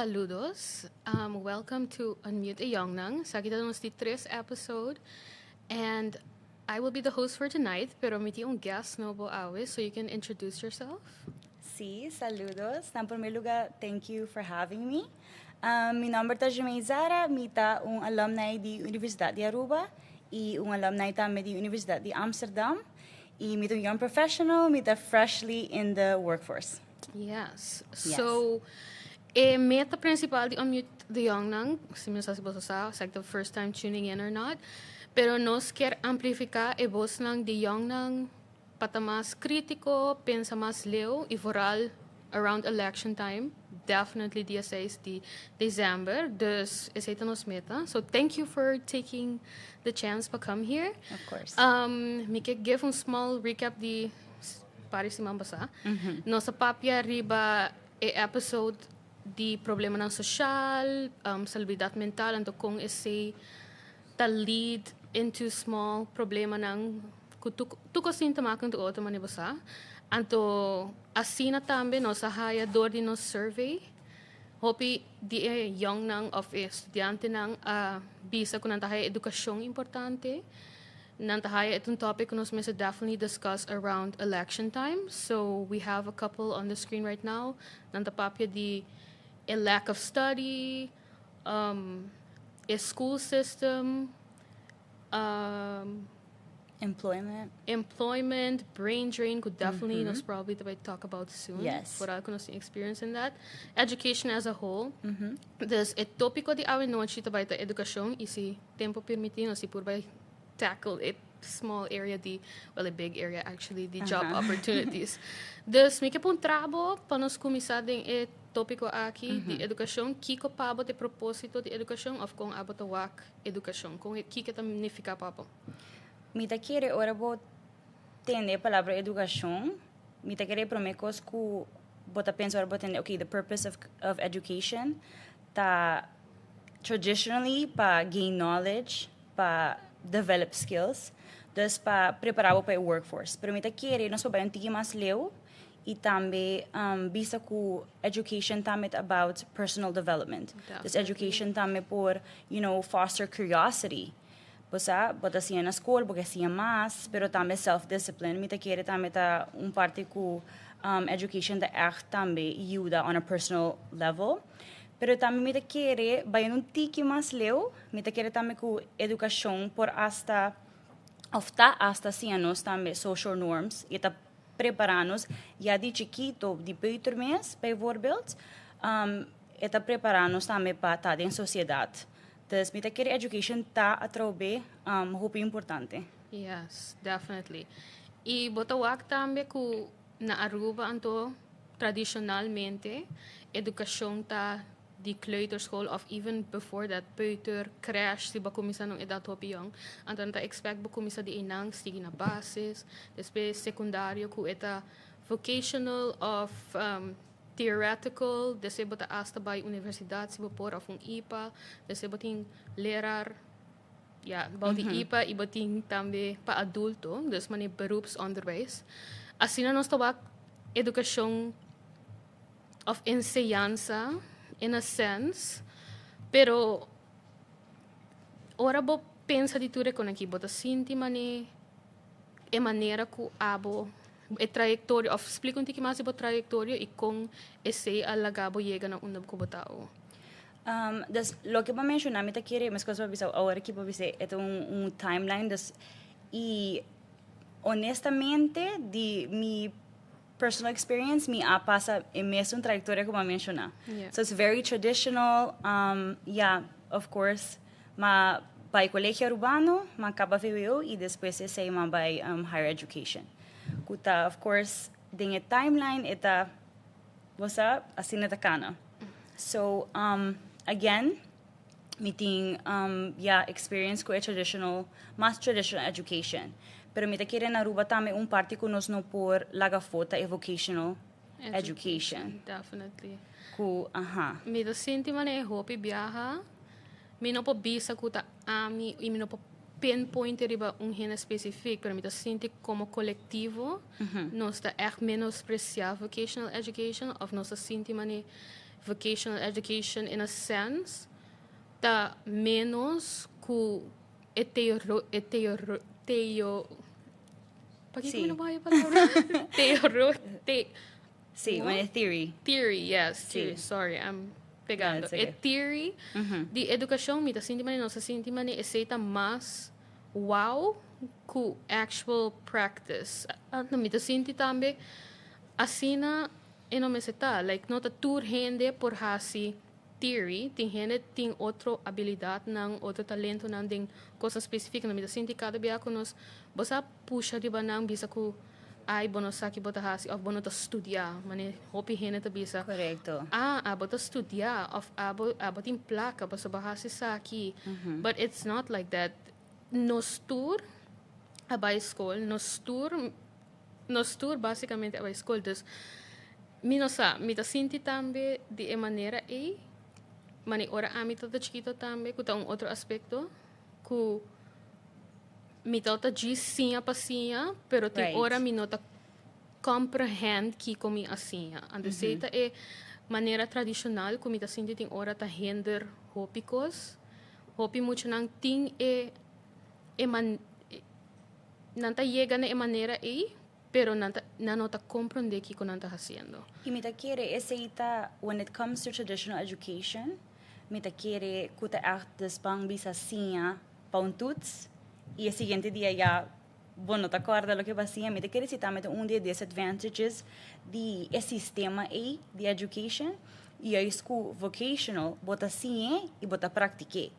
Saludos. Welcome to Unmute e Youngnan. Esaki ta nos di tres episode. And I will be the host for tonight, pero mi tin un guest nobo awe, so you can introduce yourself. Si, saludos. Na prome luga, thank you for having me. Mi nomber ta Jermaine Zara, mi ta un alumni di Universidad di Aruba y un alumni tambe di Universidad di Amsterdam. Y mi ta un young professional, mi ta freshly in the workforce. Yes. So, e meta principal di Unmute the Youngnan, si mi no sa si boso sa, it's like the first time tuning in or not, pero nos kier amplifica e bosnan di youngnan pa ta mas critico, pensa mas leu y vooral around election time, definitely dia 6 di december, dus esey ta nos meta. So thank you for taking the chance pa come here. Of course. Mi ke give un small recap di par di siman pasa. Nos a papia riba e episode di problemanan social, salubridad mental, anto con esey ta lead into small problemanan cu tur cos tin te maken cu otro, manera bo sa. Anto asina tambe nos a haya door di nos survey, hopi di e youngnan of e studiantenan a bisa cu nan ta haya educacion importante. Nan ta haya e un topic cu nos mester definitely discuss around election time. So we have a couple on the screen right now. Nan ta papia di e lack of study, e school system, employment. Employment, brain drain, cu definitely nos probably ta talk about soon. Vooral cu nos tin experience in that. Education as a whole. Dus e topico di awe nochi ta bay ta educacion y, si tempo permiti, nos por bay tackle e small area di, well, a big area actually, di job opportunities. Dus mi ke puntra bo pa nos cuminsa den e topico aki di educacion, kico pa bo ta e proposito di educacion of con abo ta wak educacion? Con kico ta significa pa bo? Mi ta kere, ora bo tende e palabra educacion, mi ta kere prome cos cu bo ta pensa ora bo tende, okay, the purpose of education ta traditionally pa gain knowledge, pa develop skills, dus pa prepara pa e workforce. Pero mi ta kere nos pa un tiki mas leu y tambe bisa cu education tambe ta about personal development. Dus education tambe por foster curiosity. Bo bo ta siña na scol, bo ke siña mas, pero tambe self-discipline. Mi ta kere tambe ta un parti cu education ta echt tambe yuda on a personal level. Pero tambe mi ta kere, bay un tiki mas leu, mi ta kere tambe cu educacion por hasta, of ta hasta siña nos tambe social norms, y ta prepara nos, ya di chikito, di peuter mes, bijvoorbeeld, e ta prepara nos tambe pa ta den sociedad. Dus mi ta kere education ta atrobe hopi importante. Yes, definitely. Y bo ta wak tambe cu na Aruba anto tradicionalmente educacion ta di kleuterschool of even before that, peuter, crèche, si bo cuminsa na un edad hopi jong. Anto nan ta expect bo cuminsa di einan sigui na basis, despues secundario cu e ta vocational of theoretical, despues bo ta hasta bay universidad si bo por of un IPA, despues bo tin leraar, ja, bou di IPA y bo tin tambe pa adulto, dus manera beroepsonderwijs. Asina nos ta wak educacion of enseñansa in a sense, pero ora bo pensa di tur con aki, bo ta sinti mane e manera cu abo e trayectoria of splica un tiki mas di bo trayectoria y con esey a laga bo yega na unda cu bo ta awo. Dus loke bo a menciona, mi ta kere, mescos bo a bisa awor aki, bo a bisa e ta un timeline, dus y honestamente, di mi personal experience, mi a pasa e mesun trayectoria cu bo a menciona. So it's very traditional, yeah, of course, m'a bay Colegio Arubano, m'a caba VWO y despues esey m'a bay higher education. Cu ta, of course, den e timeline e ta, bo sa, asina ta cana. So, again, mi tin yeah, experience cu e traditional, mas traditional education. Pero mi ta kere na Aruba tambe un parti cu nos no por laga afo ta e vocational education. Definitely. Cu, aha. Mi ta sinti manera hopi biaha, mi no por bisa cu ta ami y mi no por pinpoint riba un hende specific, pero mi ta sinti como colectivo nos ta echt menosprecia vocational education of nos ta sinti manera Vocational education in a sense ta menos ku e teoro e teoro teo Pakiko mi no por haya palabra? Teoro te Sí, What? e theory. Theory, yes, Sí. theory. Sorry, I'm pegando. No, it's okay. E theory di edukashon mi ta sinti manera, nos ta sinti manera esei ta mas wow ku actual practice. Anto mi ta sinti tambe asina e no mester ta. Like no ta tur hende por hasi theory, tin hende tin otro abilidatnan, otro talentonan den kosnan spesifiko. Mi ta sinti kada bia ku nos bo sa pusha riba nan bisa ku ai bo no sa ki bo ta hasi òf bo no ta studia. Manera hopi hende ta bisa, ah, abo ta studia òf abo abo tin plaka pasobra bo hasi esaki. But it's not like that. Nos tur a bai skol, nos tur nos tur basikamente a bai skol. Dus mi no sa, mi ta sinti tambe di e manera ei, mane ora ami tabata chikito tambe ku ta un otro aspekto ku mi tabata djis siña pa siña, pero tin ora mi no ta comprehend kiko mi a siña. Anto esei ta e manera tradishonal ku mi ta sinti tin ora ta hinder hopi kos. Hopi muchanan tin e e man nan ta yega na e manera ei, pero nan ta nan no ta comprende kiko nan ta hasiendo. I mi ta kere esei ta when it comes to traditional education, mi ta kere ku ta ègt dus ban bisa siña pa un toets i e siguiente dia ya bo no ta kòrda loke bo a siña. Mi ta kere si tambe ta un di e disadvantages di e sistema ei di education, juist ku vocational bo ta siñ'é i bo ta praktik'é.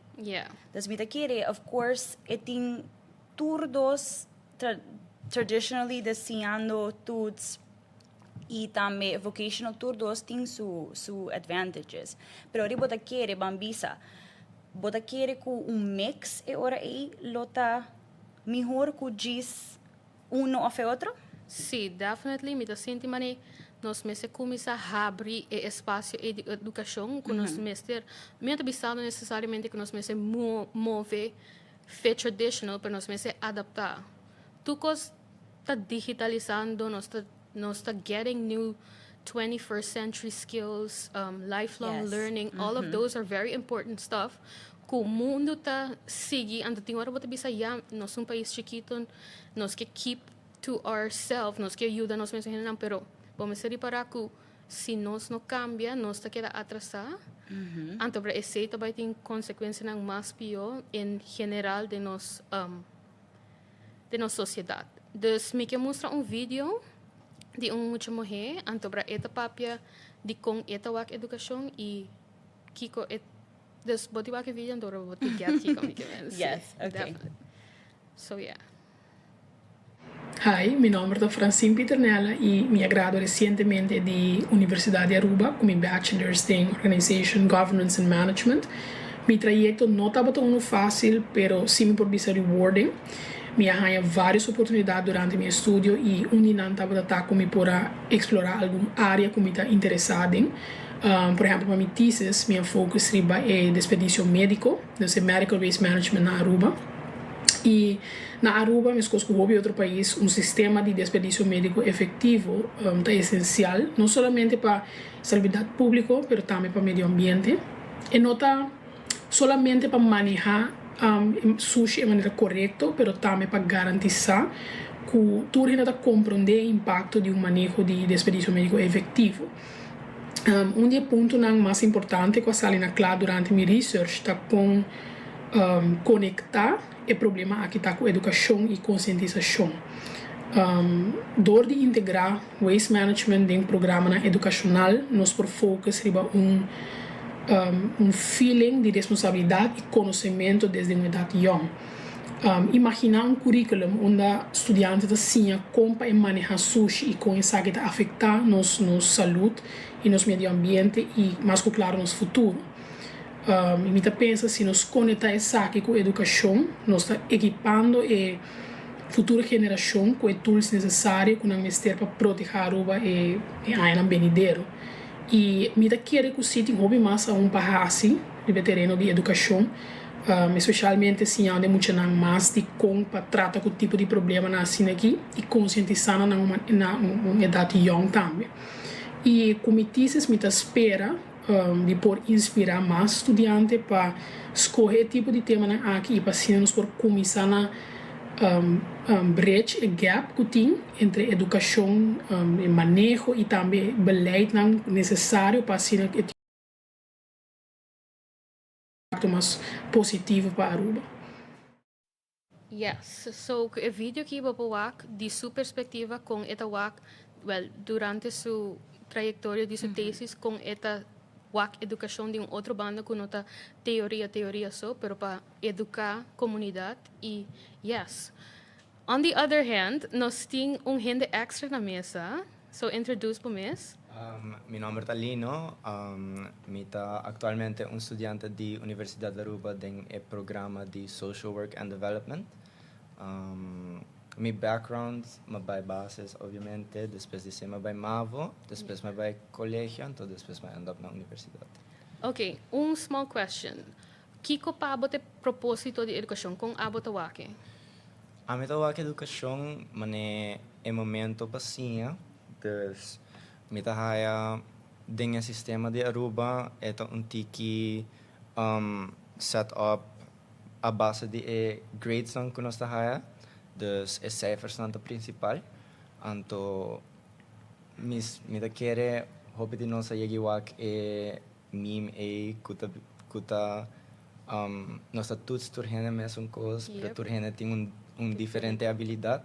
Dus mi ta kere of course e tin tur dos traditionally de siñando toets i tambe vocational tur dos tin su su advantages. Pero ora bo ta kere ban bisa bo ta kere ku un mix e ora ei lo ta mihor ku djis uno of e otro? Sí, definitely mi ta sinti manera nos mester kuminsá habri e espasio ei di edukashon ku nos mester, mi no ta bisando nesesariamente ku nos mester move fe traditional pero nos mester adaptá. Tur kos ta digitalisando, nos ta nos ta getting new 21st century skills, lifelong learning, all of those are very important stuff ku mundu ta sigui, anto tin ora bo ta bisa ya nos un pais chikito, nos ke keep to ourself, nos ke yuda nos mes hendenan, pero bo mester ripará ku si nos no kambia nos ta keda atrasá, anto pero esei ta bai tin konsekuensianan mas pió en general den nos den nos sosiedat. Dus mi ke mustra un video di un mucha muhé, anto bra e ta papia di kon e ta wak edukashon i kiko e dus bo tin wak e video anto bo tin get kiko mi ke men. Yes, okay. Definitely. So yeah. Hi, mi nomber ta Francine Pieternella y mi a gradua recientemente di Universidad di Aruba cu mi Bachelor's den Organization, Governance and Management. Mi trayecto no tabata uno facil, pero si mi por bisa rewarding. Mi a haña varios oportunidad durante mi estudio y un di nan tabata ta cu mi por a explora algun area cu mi ta interesa den. Por ehempel pa mi thesis mi a focus riba e desperdicio medico, dus e medical waste management na Aruba. Y na Aruba, meskos ku hopi otro pais, un sistema di desperdisio médiko efektivo ta esensial, no solamente pa salubridat públiko, pero tambe pa medio ambiente. E no ta solamente pa manehá sushi e manera korekto, pero tambe pa garantisá ku tur hende ta komprondé e impakto di un maneho di desperdisio médiko efektivo. Un di e puntonan mas importante ku a sali na kla durante mi research ta kon konektá e problema aki ta ku edukashon i konsientisashon. Dor di integrá waste management den programanan edukashonal nos por focus riba un un feeling di responsabilidat i konosementu desde un edat yòn. Imaginá un curriculum unda studiante ta siña kon pa e manehá sushi i kon esaki ta afektá nos nos salud i nos medio ambiente i mas ku klaro nos futuro. I mi ta pensa si nos konectá esaki ku edukashon nos ta ekipando e futuro generashon ku e tools nesesario ku nan mester pa protehá Aruba e añanan benidero. I mi ta kere ku si tin hopi mas aun pa hasi riba e tereno di edukashon, espeshalmente siñando e muchanan mas di kon pa trata ku tipo di problemanan asina aki i konsientisá nan na un edat yòn tambe. I ku mi tesis mi ta spera. di por inspira mas studiante pa scoge e tipo di temanan aki y pa asina nos por cuminsa na bridge e gap cu tin entre educacion, e maneho y tambe beleidnan necesario pa asina e impacto mas positivo pa Aruba. Yes, so cu e video aki bo por wak di su perspectiva con e ta wak, well, durante su trayectoria di su tesis con e ta wak educacion di un otro banda cu no ta teoria teoria so, pero pa educa comunidad y yes. On the other hand, nos tin un hende extra na mesa, so introduce bo mes. Mi nomber ta Lino, mi ta actualmente un studiante di Universidad di Aruba den e programa di Social Work and Development. Mi background, m'a bay basis obviamente, despues di esey m'a bay MAVO, despues m'a bay colegio, anto despues m'a end up na universidad. Ok, un small question. Kico pa bo ta e proposito di educacion? Con abo ta wak e? Ami ta wak educacion mane e momento pa siña, dus mi ta haya den e sistema di Aruba e ta un tiki set up a base di e gradesnan cu nos ta haya, dus e cijfersnan ta principal, anto mi ta kere hopi di nos a yegi wak e meme ey cu ta cu ta nos ta toets tur hende mesun cos pero tur hende tin un un diferente habilidad.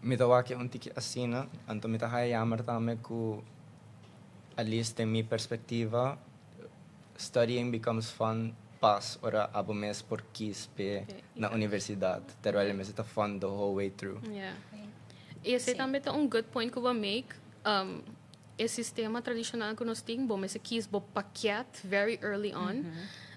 Mi ta wak un tiki asina anto mi ta haya jammer tambe cu at least den mi perspectiva studying becomes fun pas ora abo mes por kies p'e na universidad terwijl e mester ta fun the whole way through. Yeah. Y esey tambe ta un good point cu bo a make. E sistema tradicional cu nos tin, bo mester kies bo pakket very early on.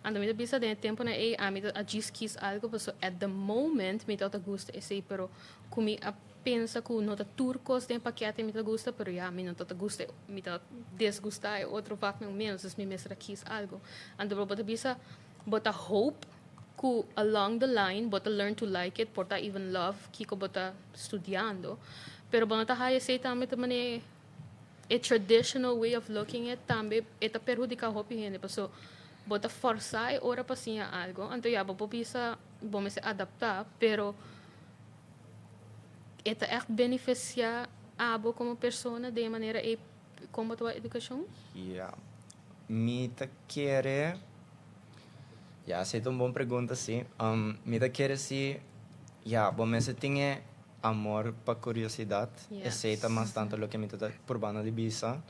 Anto mi ta bisa den e temponan ey ami ta a djis kies algo paso at the moment mi tabata gusta esey pero cu mi a pensa cu no ta tur cos den e pakete mi ta gusta pero ya mi no tabata gusta mi ta desgusta e otro vaknan menos dus mi mester a kies algo. Anto bo ta bisa bo ta hope cu along the line bo ta learn to like it por ta even love kico bo ta studiando pero bo no ta haya esey tambe ta mane e traditional way of looking it tambe e ta perhudica hopi hende paso bo ta forsa e ora pa siña algo anto ya bo por bisa bo mester adapta pero e ta echt beneficia abo como persona den e manera ey con bo ta wak educacion? Ya, mi ta kere, ya esey ta un bon pregunta si, mi ta kere si ya bo mester tin e Amor pa curiosidad, esey ta mas tanto loke mi ta purbando di bisa.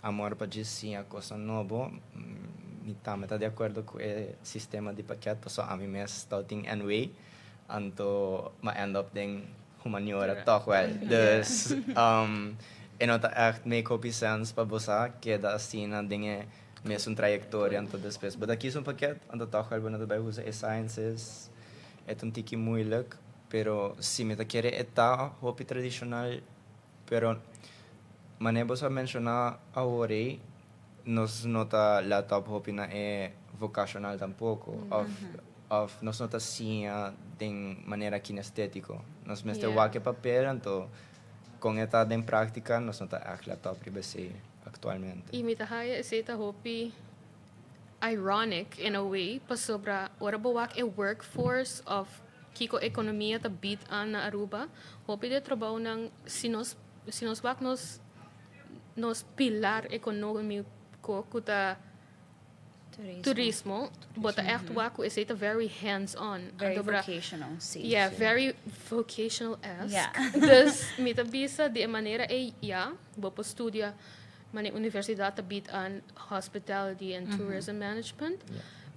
Amor pa djis siña cosnan nobo. Mi tambe ta di acuerdo cu e sistema di paket, pasobra ami mes tau tin NW, anto m'a end up den humaniora toch wel. Dus e no ta echt make hopi sense pa bo sa keda asina den e mesun trayectoria, anto despues bo ta kies un paket, anto toch wel bo no ta bay usa e sciences. E ta un tiki moeilijk. Pero si mi ta kere e ta hopi tradishonal, pero manera boso a menshoná awor ei, nos no ta let op hopi na e vokashonal tampoko, òf òf nos no ta siña den manera kinestétiko. Nos mester wak e papel, anto kon e ta den práktika nos no ta ègt let op riba esei aktualmente. I mi ta haya esei ta hopi ironic in a way, pasobra ora bo wak e workforce òf Kiko ekonomia ta bid aan na Aruba? Hopi di e trabounan, si nos si nos wak nos nos pilar economico cu ta turismo, bo ta echt wak cu esey ta very hands on. Very vocational, si. Yeah, very vocational-esque. Dus mi ta bisa di e manera ey, ya, bo por studia Mane universidad ta bid aan hospitality and tourism management.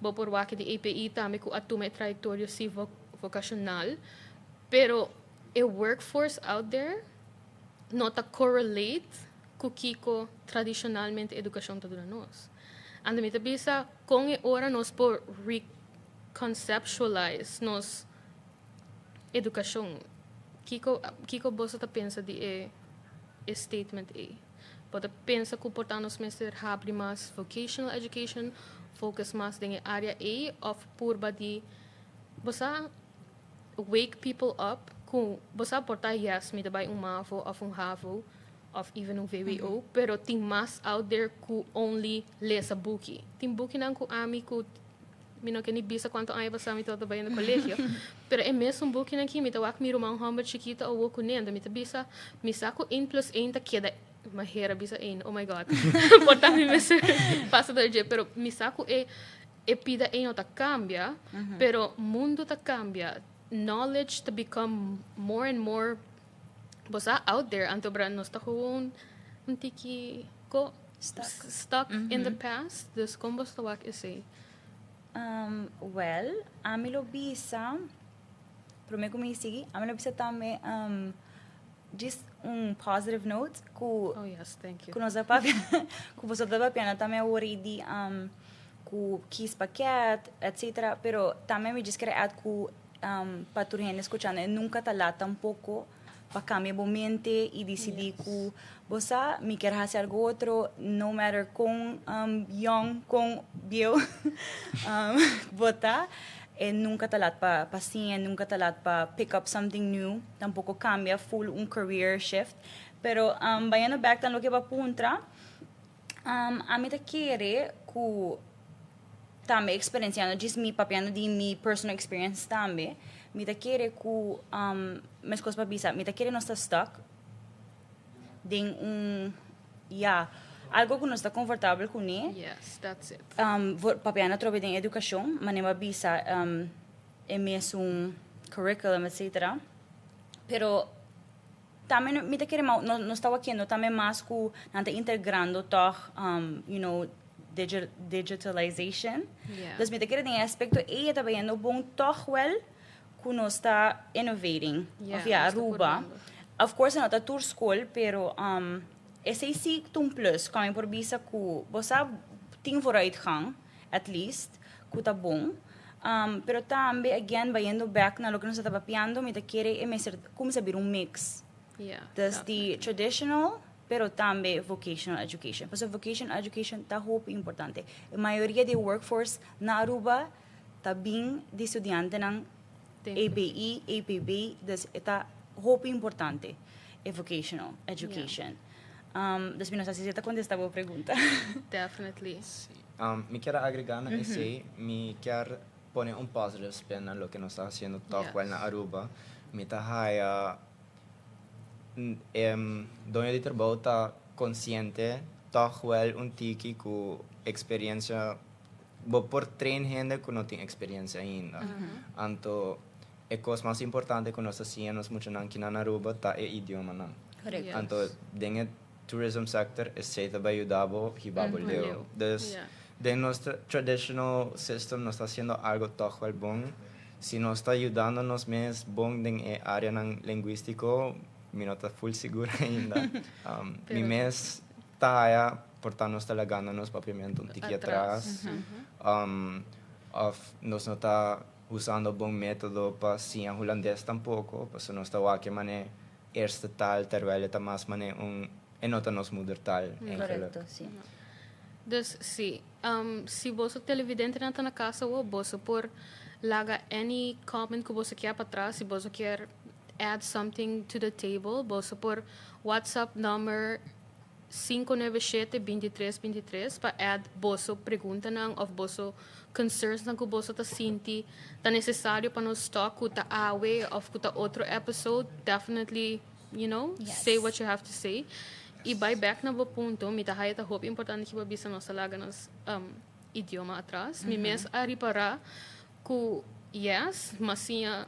Bo por wak di EPI tambe cu a tuma e trayectorio si vocacional. Pero e workforce out there no ta correlate cu kico tradicionalmente educacion ta duna nos. Anto mi ta bisa con e ora nos por reconceptualize nos educacion. Kico kico boso ta pensa di e e statement ey? Bo ta pensa cu por ta nos mester habri mas vocational education, focus mas den e area ey of purba di bo sa wake people up cu bo sa por ta yes mi ta bay un mavo of un havo. Of even un VWO, pero tin mas out there ku only lesa buki. Tin bukinan ku ami ku mi no ke ni bisa kuantu aña pasá mi tabata bai na kolegio, pero e mesun bukinan aki mi ta wak mi ruman hòmber chikito awor ku nenda, mi ta bisa, mi sa ku ein plus ein ta keda, mi a hera bisa ein, oh my God, por ta mi mester pasa dor dje, pero mi sa ku e e pida ei no ta kambia, pero mundu ta kambia, knowledge ta become more and more bo sa out there, anto bra nos ta gewoon un tiki ko Stuck. Stuck in the past. Dus kon bo ta wak esei? Well, ami lo bisa, prome ku mi sigui, ami lo bisa tambe just un positive note ku Oh yes, thank you. Ku nos a papia, ku boso ta papiando tambe awor di ku kies pakket, etcetera, pero tambe mi just kere add ku pa tur hende skuchando e nunka ta lat tampoko pa kambia bo mente i disidí ku bo sa mi kier hasi algu otro, no matter kon yong, kon bieu bo ta, e nunka ta lat pa pa siña, nunka ta lat pa pick up something new, tampoko kambia full un career shift. Pero bayendo bek ta loke bo a puntra, ami ta kere ku tambe experienciando, djis mi papiando di mi personal experience tambe, mi ta kere ku meskos pa bisa, mi ta kere nos ta stuck den un, ya, algo ku nos ta comfortabel kuné. Yes, that's it. Papiando atrobe den edukashon, manera bo a bisa e mesun curriculum, etcetera, pero tambe mi ta kere no nos ta wakiendo tambe mas ku nan ta integrando tòg digitalization. Dus mi ta kere den e aspekto ei e ta bayendo bon tòg wèl ku nos ta innovating. Of ya, Aruba. Of course e no ta tur skol, pero esei si ta un plus ku ami por bisa ku bo sa tin vooruitgang at least ku ta bon. Pero tambe again bayendo back na loke nos a ta papiando mi ta kere e mester cuminsa bira un mix. Dus di traditional pero tambe vocational education. Pasobra vocational education ta hopi importante. E mayoria di e workforce na Aruba ta bin di studiantenan ABE, APB, dus e ta hopi importante e vocational education. Dus mi no sa si esei ta contesta bo pregunta. Definitely. Mi kier a agrega na esey, mi kier pone un positive spin na loke nos ta haciendo toch wel na Aruba. Mi ta haya e doño di trabou ta consciente toch wel un tiki cu experiencia, bo por train hende cu no tin experiencia ainda. Anto e cos mas importante cu nos ta siña nos muchanan kinan na Aruba ta e idiomanan. Anto den e tourism sector esey ta bay yuda bo hiba bo leu. Dus den nos traditional system nos ta haciendo algo toch wel bon. Si nos ta yudando nos mes bon den e areanan linguistico mi no ta full sigur ainda. Mi mes ta haya por ta nos ta lagando nos papiamento un tiki atras of nos no ta usando bon metodo pa siña hulandes tampoco pasobra nos ta wak e mane eerste taal terwijl e ta mas mane un e no ta nos moedertaal eigenlijk. Correcto, si. Dus si, si boso televidentenan ta na casa awor, boso por laga any comment cu boso kier patras, si boso kier add something to the table, boso por WhatsApp number 597 23 23 pa add boso preguntanan of boso concernsnan cu boso ta sinti ta necesario pa nos talk cu ta awe of cu ta otro episode, definitely say what you have to say. Y bai back na bo punto, mi ta haya ta hopi importante ki bo bisa nos ta laga nos idioma atras. Mi mes a ripara cu yes, m'a siña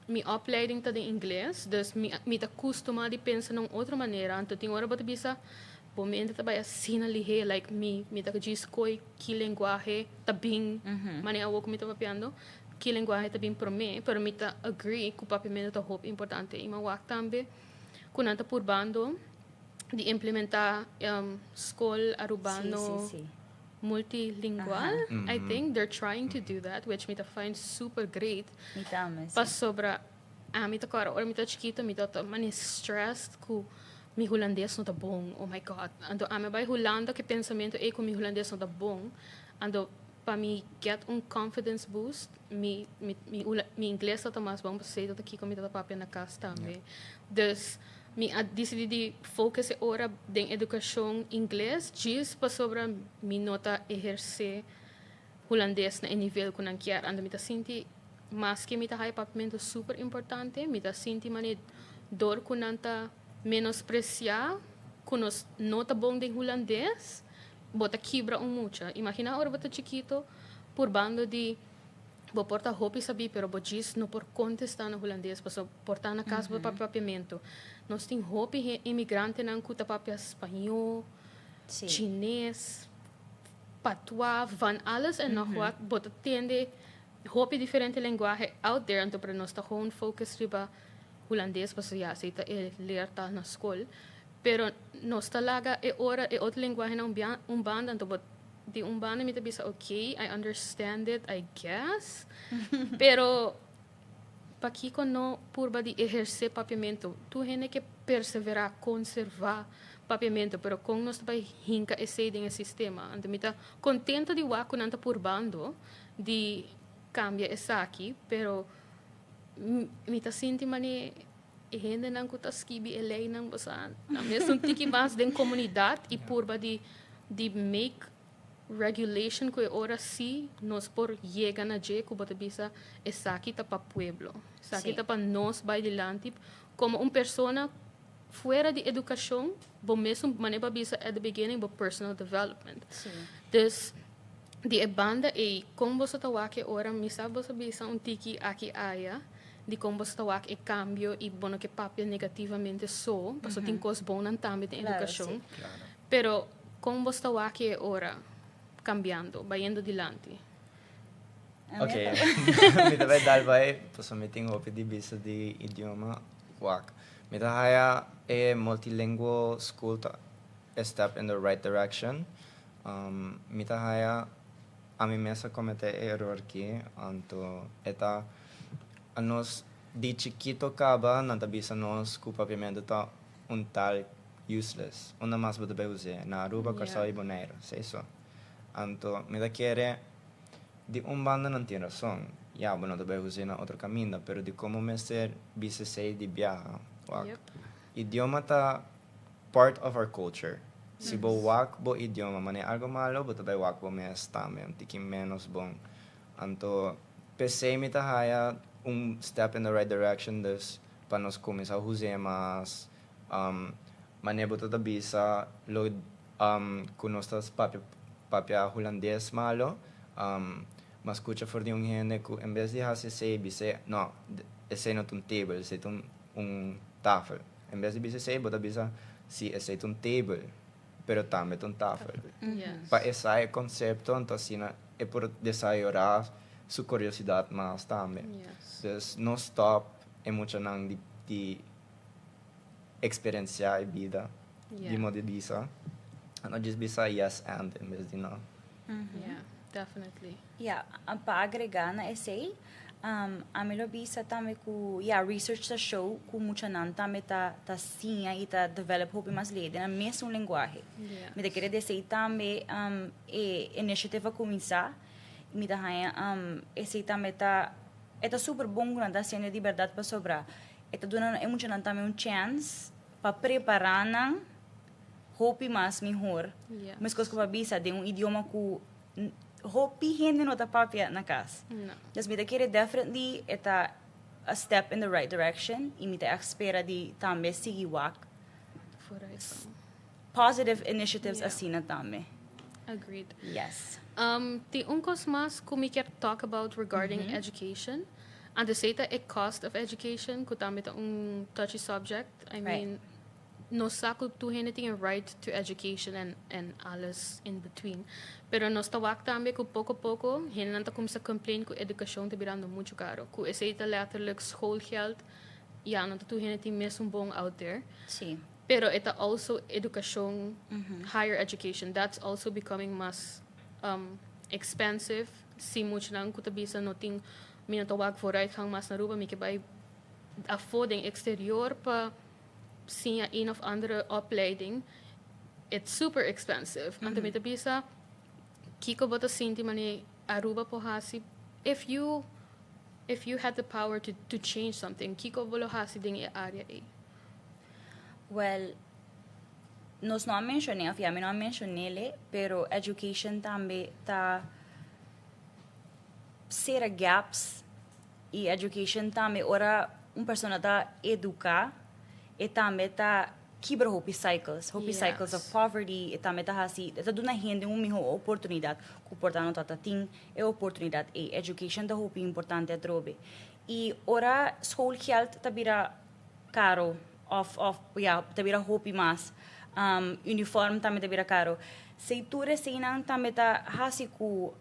mi opleiding ta den ingles, dus mi mi ta custuma di pensa na un otro manera. Anto tin ora bo ta bisa bo mente ta bai asina lihe, like mi mi ta djis koe ki lenguahe ta bin, manera awor ku mi ta papiando, ki lenguahe ta bin prome, pero mi ta agree ku papiamento ta hopi importante. I mi a wak tambe ku nan ta purbando di implementa skol arubano multilingual. I think they're trying to do that, which mi ta find super great. Mi tambe, si. Pasobra ami ta kòrda ora mi ta chikito mi tabata mane stressed ku mi hulandes no ta bon, oh my God. Anto ami a bai Hulanda ku e pensamentu ei ku mi hulandes no ta bon. Anto pa mi get un confidence boost mi mi mi ingles tabata mas bon pasobra esei tabata kiko mi tabata papia na kas tambe. Dus. Mi a dicidi di focus e ora den educacion Ingles, djis pasobra mi no ta eherce Hulandes na e nivel cu nan kier. Anto mi ta sinti maske mi ta haya Papiamento super importante, mi ta sinti mane door cu nan ta menosprecia cu nos no ta bon den Hulandes, bo ta kibra un mucha. Imagina ora bo ta chikito purbando di bo por ta hopi sabí pero bo djis no por contesta na Hulandes paso por ta na cas bo ta papia Papiamento. Nos tin hopi inmigrantenan cu ta papia Spañó, Chines, Patois, van alles en nog wat. Bo ta tende hopi diferente lenguahe out there anto pero nos ta gewoon focus riba Hulandes paso ya esey ta e leertaal na scol. Pero nos ta laga e ora e otro lenguahenan un banda anto bo di un banda mi ta bisa ok, I understand it, I guess. Pero pakiko no purba di eherce Papiamento? Tur hende ke persevera, conserva Papiamento, pero con nos ta bay hinca esey den e sistema? Anto mi ta contento di wak cu nan ta purbando di cambia esaki, pero mi ta sinti mane e hendenan cu ta skibi e leynan, bo sa, nan mes un tiki mas den comunidad y purba di di make regulation cu e ora si nos por yega na dje cu bo ta bisa esaki ta pa pueblo, esaki ta pa nos bay dilanti como un persona fuera di educacion, bo mesun manera bo a bisa at the beginning bo personal development. Dus di e banda ey con boso ta wak e ora mi sa boso bisa un tiki aki aya di con boso ta wak e cambio y bo no ke papia negativamente so pasobra tin cos bonnan tambe den educacion pero con boso ta wak e ora cambiando bayendo dilanti? Ok, mi ta bay dal bay pasobra mi tin hopi di bisa di idioma wak. Mi ta haya e multilingual school ta a step in the right direction. Mi ta haya ami mes a comete e eror ki anto e ta anos di chikito caba nan ta bisa nos cu Papiamento ta un taal useless. Unda mas bo ta bay us'e? Na Aruba, Corsou y Bonaire. Esey so. Anto mi ta kere di un banda nan tin rason. Ya bo no ta bay us'e na otro caminda pero di como mester bisa esey di biaha. Wak. Idioma ta part of our culture. Si bo wak bo idioma manera algo malo bo ta bay wak bo mes tambe un tiki menos bon. Anto p'esey mi ta haya un step in the right direction dus pa nos cuminsa huz'e mas manera bo ta ta bisa lo cu nos ta papia papia hulandes malo m'a scucha for di un hende cu en bes di haci esey bis'e no esey no ta un table esey ta un tafel. En bes di bisa esei, bo ta bisa, Si, esei ta un table, pero tambe ta un tafel. Pa esai e konsepto, anto asina e por desayorá su kuriosidat mas tambe. Dus no stòp e muchanan di di eksperensiá e bida, di modo di bisa. No djis bisa yes and en bes di no. Yeah, definitely. Yeah, pa agrega na esey, ami lo bisa tambe cu yeah, research ta show cu muchanan tambe ta ta siña y ta develop hopi mas ley den nan mesun lenguahe. Mi ta kere di esey tambe e initiative a cuminsa y mi ta haña esey tambe ta e ta super bon cu nan ta haciendo di berdad pasobra e ta duna e muchanan tambe un chance pa prepara nan hopi mas mihor. Meskos ku bo a bisa den un idioma ku hopi hende no ta papia na kas. Dus mi ta kere definitely e ta a step in the right direction i mi ta ègt spera di tambe sigui wak positive initiatives asina tambe. Agreed. Yes. Tin un kos mas ku mi kier talk about regarding education. Antes ei ta e cost of education ku tambe ta un touchy subject. I mean. Nos sa cu tur hende tin e right to education en en alles in between. Pero nos ta wak tambe cu poco poco hendenan ta cuminsa complain cu educacion ta birando mucho caro. Cu esey ta letterlijk schoolgeld, ya no ta tur hende tin mesun bon out there. Sí. Pero e ta also educacion, higher education, that's also becoming mas expensive. Si muchanan cu ta bisa no tin, mi no ta wak vooruitgang mas na Aruba, mi ke bay afo den exterior pa siña een of andere opleiding, it's super expensive. Anto mi ta bisa, kiko bo ta sinti mane Aruba por hasi if you if you had the power to to change something, kiko bo lo hasi den e area ei? Well, nos no a mencion'é, of ya mi no a mencion'é, pero education tambe ta cera gaps y education tambe, ora un persona ta educa, e tambe ta kibra hopi cycles, hopi cycles of poverty, e tambe ta hasi, e ta duna hende un miho oportunidad cu por ta no tata tin e oportunidad ey. Education ta hopi importante atrobe. Y ora schoolgeld ta bira caro of ya, ta bira hopi mas, uniform tambe ta bira caro, si tur eseynan tambe ta hasi cu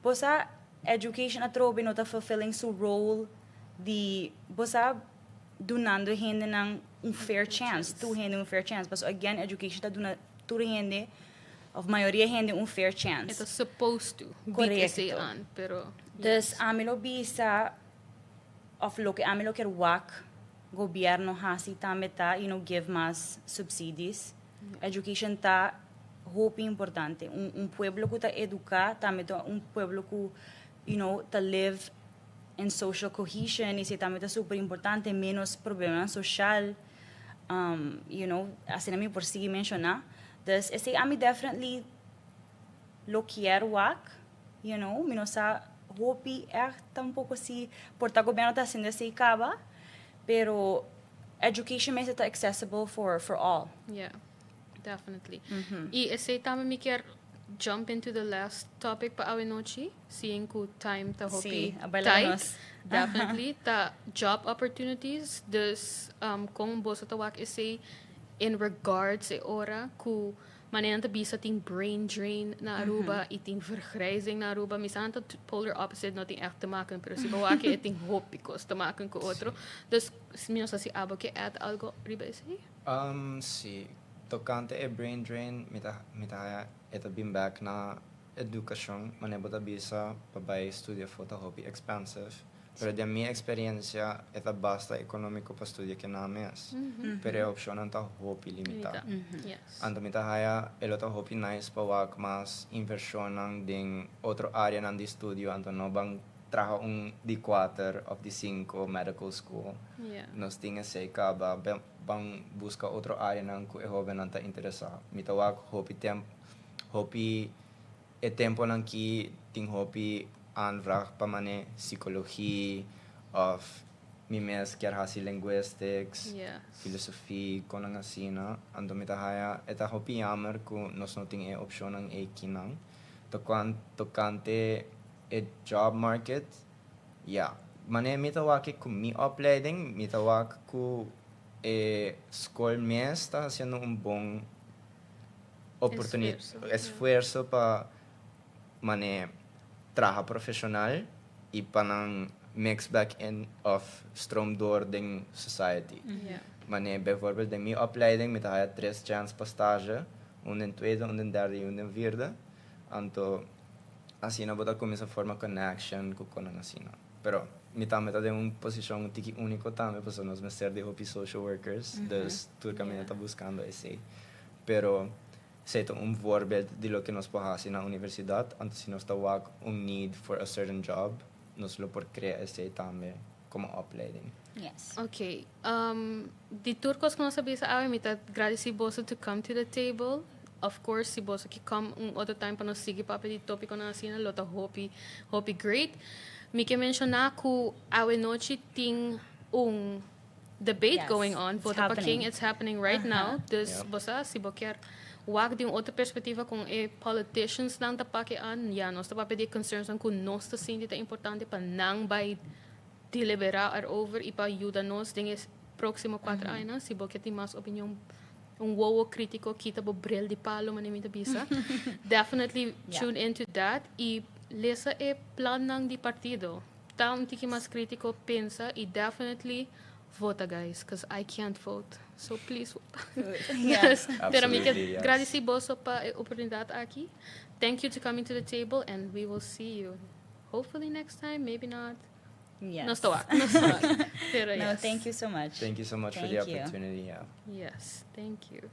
bosa education atrobe no ta fulfilling su role di bosa dunando hendenan un fair chance, tur hende un fair chance. Paso again, education ta duna tur hende of mayoria hende un fair chance. E ta supposed to be esey aan, pero Dus ami lo bisa of loke ami lo kier wak gobierno hasi tambe ta give mas subsidies. Education ta hopi importante. Un pueblo cu ta educa tambe ta un pueblo cu ta live in social cohesion y esey tambe ta super importante, menos problema social, asina mi por sigui menciona. Dus esey ami definitely lo kier wak, mi no sa hopi echt tampoco si por ta gobierno ta haciendo esey caba, pero education mester ta accessible for all. Yeah, definitely. Y esey tambe mi kier jump into the last topic pa awe nochi, seeing cu time ta hopi Sí, a baila tight. Nos. Definitely, ta job opportunities, dus con boso ta wak esey in regards e ora cu manera ta bisa tin brain drain na Aruba y tin vergrijzing na Aruba. Mi sa ta polar opposite, no tin echt te maken, pero si bo wak e tin hopi cos te maken cu otro. Dus mi no sa si abo ke add algo riba esey? Si, tocante e brain drain, mi ta e ta bin back na educacion, manera bo ta bisa, pa bay studia afo ta hopi expensive. Pero di mi experiencia, e ta basta economico pa studia akinan mes. Pero e opcionnan ta hopi limita. Anto mi ta haya e lo ta hopi nice pa wak mas inversionnan den otro areanan di estudio, anto no ban traha un di 4 of di 5 medical school. Nos tin esey caba, ban busca otro areanan cu e hobennan ta interesa. Mi ta wak hopi tempo, hopi e temponan ki tin hopi aanvraag pa mane psicologie of mi mes kier hasi linguistics, filosofia, cosnan asina. Anto mi ta haya e ta hopi jammer cu nos no tin e opcionnan eynan. Tocante e job market, ja. Mane mi ta wak cu mi opleiding, mi ta wak cu e school mes ta haciendo un bon oportunidad, Esfuerso. Esfuerso pa mane traha profesional y pa nan mix back in of stroom door den society. Mane bijvoorbeeld in mijn opleiding mi ta haya tres chance pa stage, un den tweede, un den derde y un den vierde. Anto asina bo ta cuminsa forma connection cu cosnan asina. Pero mi tambe ta den un posicion un tiki unico tambe, pasobra nos mester di hopi social workers, dus tur caminda ta buscando esey. Pero esey ta un voorbeeld di loke nos por haci na universidad, anto si nos ta wak un need for a certain job, nos lo por crea esey tambe como opleiding. Ok. Di tur cos cu nos a bisa awe, mi ta agradeci boso to come to the table. Of course, si boso ke come un otro time pa nos sigui papia di topiconan asina, lo ta hopi, hopi great. Mi ke menciona cu awe nochi tin un debate going on. It's Vota pa happening. ken, it's happening right now. Dus bosa, si bo kier wak di un otro perspectiva con e politicians nan ta pak aan, ja, nos ta papia di concerns nan cu nos ta sinti ta importante pa nan bay delibera erover y pa yuda nos den e proximo 4 aña. Si bo kier tin mas opinion, un wowo critico, kita bo bril di palo, manera mi ta bisa. Definitely tune into that y lesa e plannan di partido. Ta un tiki mas critico, pensa y definitely vota, guys, because I can't vote. So please vota. Yes. Pero mi ke Absolutely, yes. agradeci boso pa e oportunidad aki. Thank you to coming to the table and we will see you hopefully next time, maybe not. Nos ta wak, nos ta wak. Pero No, yes. thank you so much. Thank you so much for the Thank you. opportunity. Yeah. Yes, thank you.